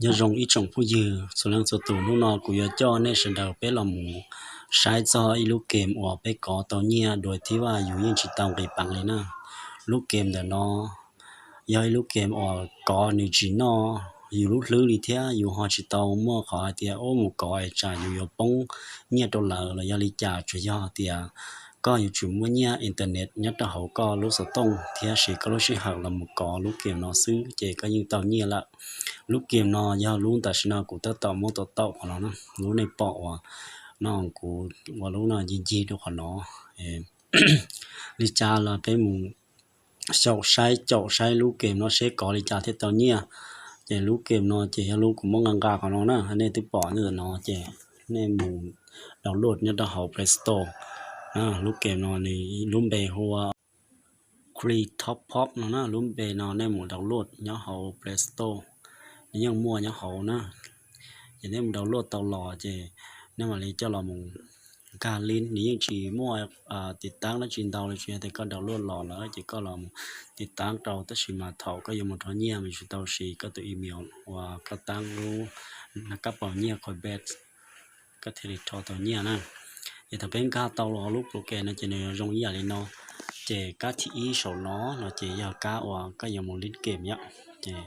Nyob zoo ib tsoom phooj ywg txhua leej txhua tus, hnub no kuv yuav coj nej sawv daws peb los mus saib txog ib lub game uas peb kov tau nyiaj dua thiab yus yeej tsis tau nqis peev li na. Lub game ntawm no yog ib lub game uas kov nws tsis noj yus lub hlwb li thiab yus ho tsis tau muaj qhov hais tias ub mus kov es tsam yus yuav poob nyiaj rau lawv los yog li cas, tsuas yog tias koj yuav tsum muaj nyiaj internet nyob rau hauv koj lub xov tooj thiab siv koj lub sij hawm los mus kov lub game no xwb ces koj yeej tau nyiaj lawm. Lub game no yog lub tam sim no kuv tab tom muab tau tau qhov no na, lub nej pom uas no kuv ua lub no ncig ncig rau qhov no. Li cas los peb mus xyaum saib caum saib lub game no seb kov li cas thiaj tau nyiaj. Ces lub game no ces yog lub kuv muab nqa nqa qhov no na, nej twb pom ntawm no ces nej mus download nyob rau hauv Play Store. Lub game no nws lub npe hu ua Crypto Pop no na, lub npe no nej mus download nyob hauv Play Store, nws yeej muaj nyob hauv na. Ces nej mus download tau los ces nej mam li coj los mus nkag link, nws yeej tsis muaj tiv taab dab tsi ntau li, tsuas yog tias koj download los lawm ces koj los mus tiv taab rau, tab sis mas thaum koj yuav mus rho nyiaj mas yuav tsum tau siv koj tus email uas koj tab lub kab paus nyiaj Coinbase koj thiaj li rho tau nyiaj na. Ces thaum peb nkag tau los lub program no ces nws yuav zoo ib yam li no. Ces kab thib ib saum no no ces yog kab uas koj yuav mus list game yom. Ces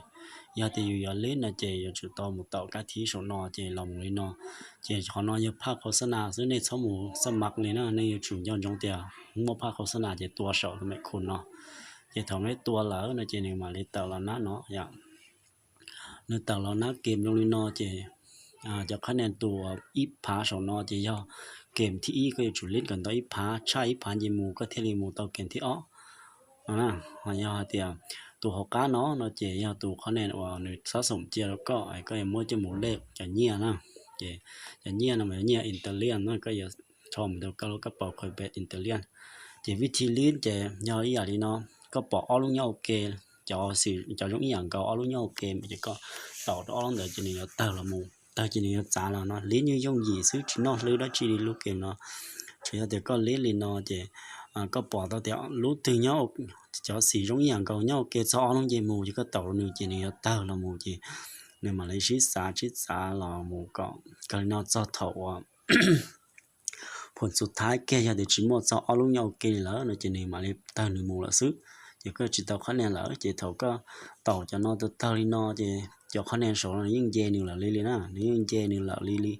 yog tias yus yuav list no ces yuav tsum tau mus taum kab thib ib saum no ces los mus li no. Ces qhov no yog phaj khos xab nas xwb, nej txhob mus xab maj li na, nej yuav tsum nco ntsoov tias muaj phaj khos xab nas ces tua saum tus mem khum no. Ces thaum nej tua lawm no ces nws mam li tawm los nab no yom. Nws tawm los nab game zoo li no ces cov qhab nia tus ib phav saum no ces yog game thib ib, koj yuav tsum list kom ntau ib phav, tshaj ib phav nce mus koj thiaj li mus tau game thib ob no na. Ho yog hais tias tus hauv qab no no ces yog tus qhab nia uas nws xab xoom cia rau koj, koj yuav muab coj mus lej cov nyiaj na. Ces cov nyiaj no mas yog nyiaj interlian na, koj yuav rho mus rau koj lub kab paus Coinbase interlian. Ces vij thi list ces yog ib yam li no, koj pom ob lub nyob ua ke, cov zoo ib yam nkaus ob lub nyob ua ke ces koj taum rau ob lub ntawd ces nws yuav tawg los mus, tawg ces nws yuav txav los no. List yeej yooj yim xwb, tsis noj hlwb dab tsi li lub game no. Tsuas yog tias koj list li no ces koj pom tau tias lub twg nyob, cov xim zoo ib yam nkaus nyob ua ke txog ob lub nce mus ces koj taum rau nws ces nws yuav tawg los mus ces nws mam li sib xav sib xav los mus kom kawg li no txog thaum uas phum xub thawj kiag yog tias tsis muaj txog ob lub nyob ua ke li lawm no ces nws mam li tawg nws mus lawm xwb. Ces koj tsis tau qhab nia lawm ces thaum koj taum cov no tawg tawg li no ces cov qhab nia saud no nws yeej nce nws lawm li li na, nws yeej nce nws lawm li li.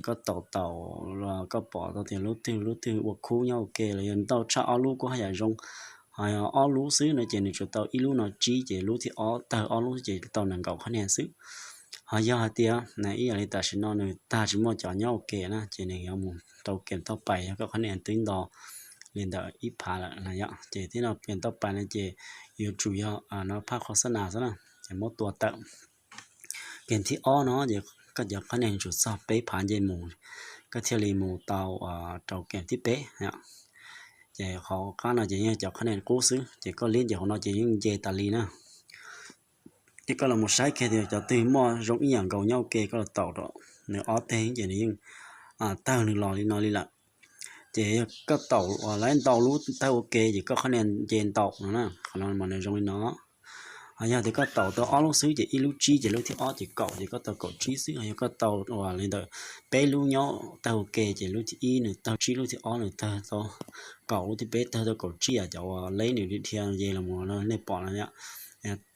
Koj taum taum los koj pom tau tias lub twg lub twg ua khub nyob ua ke los yog ntau tshaj ob lub kuj haj yam zoo. Ho yog ob lub xwb no ces nws tsuas tau ib lub no tsib ces lub thib ob tawg ob lub ces tau nees nkaum qhab nia xwb. Ho yog hais tias ib yam li tam sim no nws tag tsis muaj cov nyob ua ke na ces nws yuav mus rau game toj pais, yog koj qhab nia twb nto li ntawm ib phav lawm na yom. Ces tib no game toj pais no ces yuav tsum yog no phaj khos xab nas xwb na, ces muab tua tawm. Game thib ob no ces koj cov qhab nia tsum txog peb phav nce mus koj thiaj li mus tau rau game thib peb. Ces qhov qab no ces yog cov qhab nia qub xwb ces koj list ces hauv no ces yeej nce tas li na. Ces koj los mus saib kiag tias cov twg muaj zoo ib yam nkaus nyob ua ke koj los taum rau nws ob teg ces nws yeej tawg nws los li no li lawm. Ces yog koj taum uas lawv ntau lub tawg ua ke ces koj qhab nia nce ntau no na, qhov no mas nws zoo li no. Ho yog tias koj taum tau ob lub xwb ces ib lub tsib ces lub thib ob ces kaum ces koj tau kaum tsib xwb. Ho yog koj tau uas li ntawm peb lub nyob tawg ua ke ces lub thib ib nws tawg tsib, lub thib ob nws tawg tau kaum, lub thib peb tawg tau kaum tsib, cov uas list nws dhia nce los mus no nej pom no.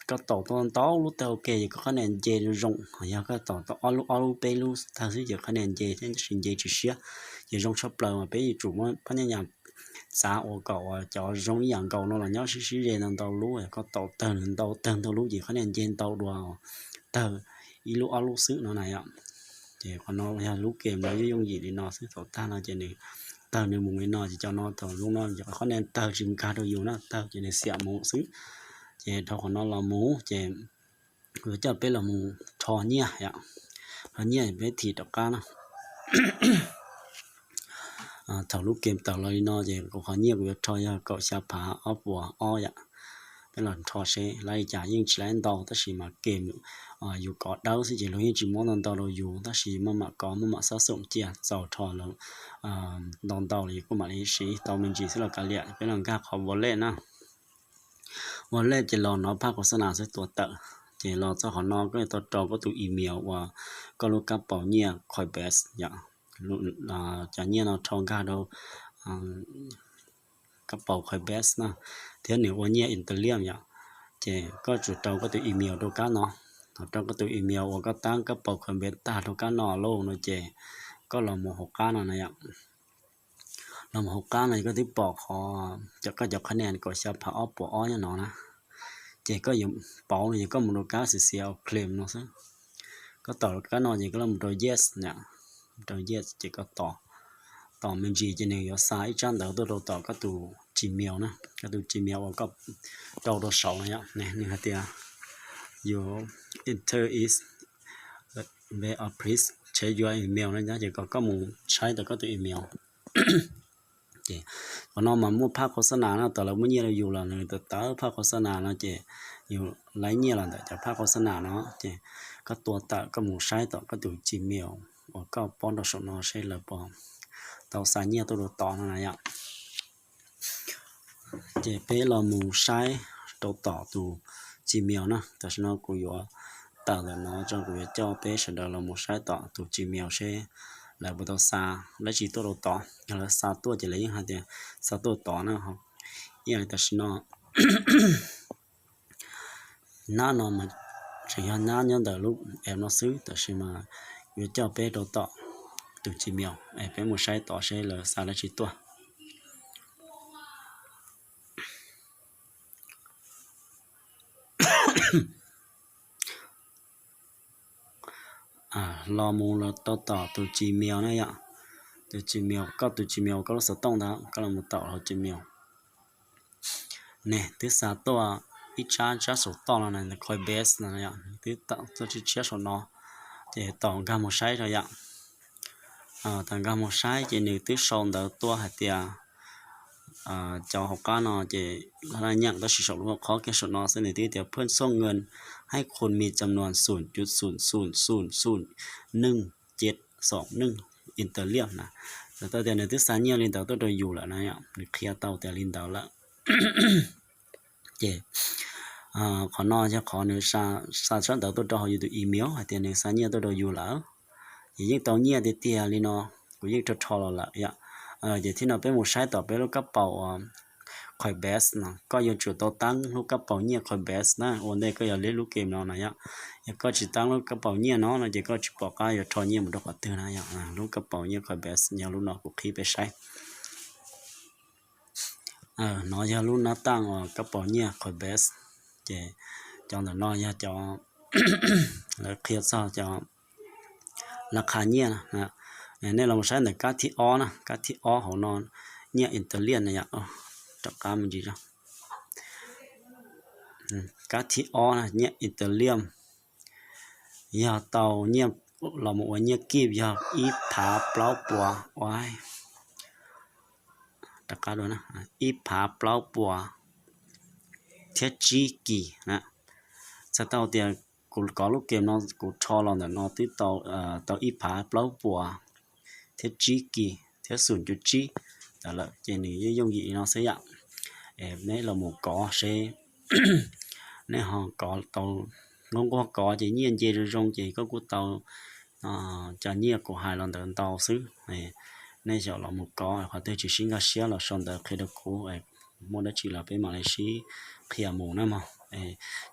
Koj taum tau ntau lub tawg ua ke ces koj qhab nia nce zoo zoo. Ho yog koj taum tau ob lub ob lub peb lub tawg xwb ces qhab nia nce thiab tab sis nce tsis siab. Ces zoo tshaj plaws mas peb yuav tsum muab phab nyaj yam txav ua kom uas cov zoo ib yam nkaus no los nyob sib sib ze ntau ntau lub, koj taum tawg nws ntau tawg ntau lub ces qhab nia nce ntau dua tawg ib lub ob lub xwb no na yom. Ces qhov no yog lub game no yooj yooj yim li no xwb, thaum tag no ces nws tawg nws mus li no ces cov no thaum zoo no ces qhov qhab nia tawg tsis nkag rau yus na, tawg ces nws xiam mus xwb. Ces dhau qhov no los mus ces yuav coj peb los mus rho nyiaj yom. Rho nyiaj peb thim rov qab na. Thaum lub game tawm los li no ces kuv qhov nyiaj kuv yuav rho yog kaum xya phav ob puas ob yom. Peb los rho seb lawv li cas, yeej tsis lawv ntau tab sis mas game yus kov dawb xwb ces luag yeej tsis muab ntau ntau rau yus, tab sis maj mam kov maj mam xab xoom cia txaus rho lawv ntau ntau los yus kuj mam li siv tau me ntsis xwb los kav liam. Peb los nkag qhov wallet na. Wallet ces los no phaj khos xab nas xwb tua tawm. Ces los txog qhov no koj yuav tau rau koj tus email uas koj lub kab paus nyiaj Coinbase yom. Cov nyiaj no rho nkag rau kab paus Coinbase na, thiab nws ua nyiaj Ethereum yom. Ces koj tsum rau koj tus email rau kab no, thaum rau koj tus email uas koj tab kab paus Coinbase tag rau kab no lauj no ces koj los mus hauv qab no na yom. Los mus hauv qab no koj twb pom qhov cov koj cov qhab nia kaum xya phav ob puas ob nyob no na. Ces koj yuav pauv no yog koj mus rau kab xiav xiav uas claim no xwb. Koj tom kab no ces koj los mus rau yes na, rau yes ces koj tos, tos me ntsis ces nws yuav xa ib tsab ntawv tuaj rau tom koj tus Gmail na, koj tus Gmail uas koj rau rau saud no yom. Nws hais tias you enter is very please check your email no ces kom koj mus saib tau koj tus email. Ces qhov no mas muaj phaj khos xab nas no, thaum lawv muaj nyiaj rau yus los nws tawm tawm phaj khos xab nas no ces yus laib nyiaj los ntawm cov phaj khos xab nas no. Ces koj tua tawm koj mus saib tom koj tus Gmail uas koj paub rau saum no seb lawv puas tau xa nyiaj tuaj rau tod no na yom. Ces peb los mus saib rau tom tus Gmail na. Tam sim no kuv yuav tawm ntawm no tso, kuv yuav coj peb sawv daws los mus saib tom tus Gmail seb lawv puas tau xa dab tsi tuaj rau tod. Yog lawv xa tuaj ces lawv yeej hais tias xa tuaj tod na. Ib yam li tam sim no, nab no mas tseem yog nab nyob ntawm lub app no xwb, tab sis mas yuav coj peb rau tom tus Gmail es peb mus saib tod seb lawv xa dab tsi tuaj. Los mus los tau tom tus Gmail na yom. Tus Gmail, koj tus Gmail koj lub xov tooj ntawd koj los mus tom hauv Gmail. Ne twb xa tuaj ib tsab, tsab saum toj no na, Coinbase no yom, twb tawm tuaj tshiab tshiab saum no. Ces tom nkag mus saib rau yom. Tom nkag mus saib ces nws twb sau ntawv tuaj hais tias cov hauv qab no ces laj nyeem tab sis saum lub hauv qhob kiag saum no xwb nws twb tias เพื่อส่งเงินให้คุณมีจำนวน ศูนย์จุดศูนย์ศูนย์ศูนย์ศูนย์ หนึ่งเจ็ด สองหนึ่ง Ethereum na. Txhais tau tias nws twb xa nyiaj li ntawd tuaj rau yus lawm na, nws qhia tau tias li ntawd lawm. Ces qhov no yog qhov nws xa tsab ntawv tuaj rau hauv yus tus email hais tias nws xa nyiaj tuaj rau yus lawm. Ces yeej tau nyiaj tiag tiag li no, kuv yeej rho rho los lawm yom. Ces thib no peb mus saib tom peb lub kab paus uas Coinbase no, koj yuav tsum tau tab lub kab paus nyiaj Coinbase na, ua ntej koj yuav leb lub game no na yom. Yog koj tsis tab lub kab paus nyiaj no no ces koj tsis pom qab yuav rho nyiaj mus rau qhov twg na yom. Lub kab paus nyiaj Coinbase yog lub no kuv qhib peb saib. No yog lub nab taj uas kab paus nyiaj Coinbase. Ces cov ntawm no yog cov lawv qhia txog cov laj qha nyiaj. Nej los saib ntawm kab thib ob na, kab thib ob hauv no nyiaj Ethereum na yom. Rov qab me ntsis, kab thib ob na, nyiaj Ethereum yog tau nyiaj los mus ua nyiaj kib yog ib phav plaub puas, ib phav plaub puas thiab tsib kis na. Txhais tau tias kuv kov lub game no kuv rho los ntawm no twb tau ib phav plaub puas thiab tsib kis thiab xum cuv tsib ntawd lawm, ces nws yeej yooj yim li no xwb yom. Nej los mus kov seb nej ho kov tau, nquag nquag kov ces nyiaj nce zoo zoo ces koj kuj tau cov nyiaj kuv hais los ntawd ntau xwb. Nej xyaum los mus kov, qhov twg tsis sib nkag siab los sau ntawv qhia rau kuv, muaj dab tsi los peb mam li sib qhia mus na mog.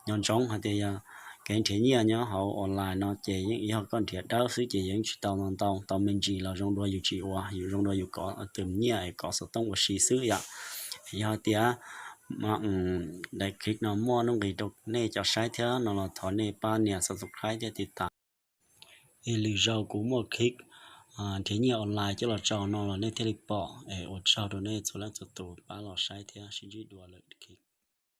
Nco ntsoov hais tias yog kev nrhiav nyiaj nyob hauv online no ces yeej yog koj nrhiav dawb xwb ces yeej tsis tau ntau ntau, tau me ntsis los zoo dua yus tsis ua, yus zoo dua yus kov tus nyiaj es kov xov tooj ua si xwb yom. Yog tias daim clip no muaj nuj nqis rau nej cov saib thiab no los thov nej pab nias subscribe thiab tiv tas. Es lwm zaus kuv muaj clip nrhiav nyiaj online coj los tso no los nej thiaj li pom. Es ua tsaug rau nej txhua leej txhua tus pab los saib thiab sib ntsib dua lwm clip.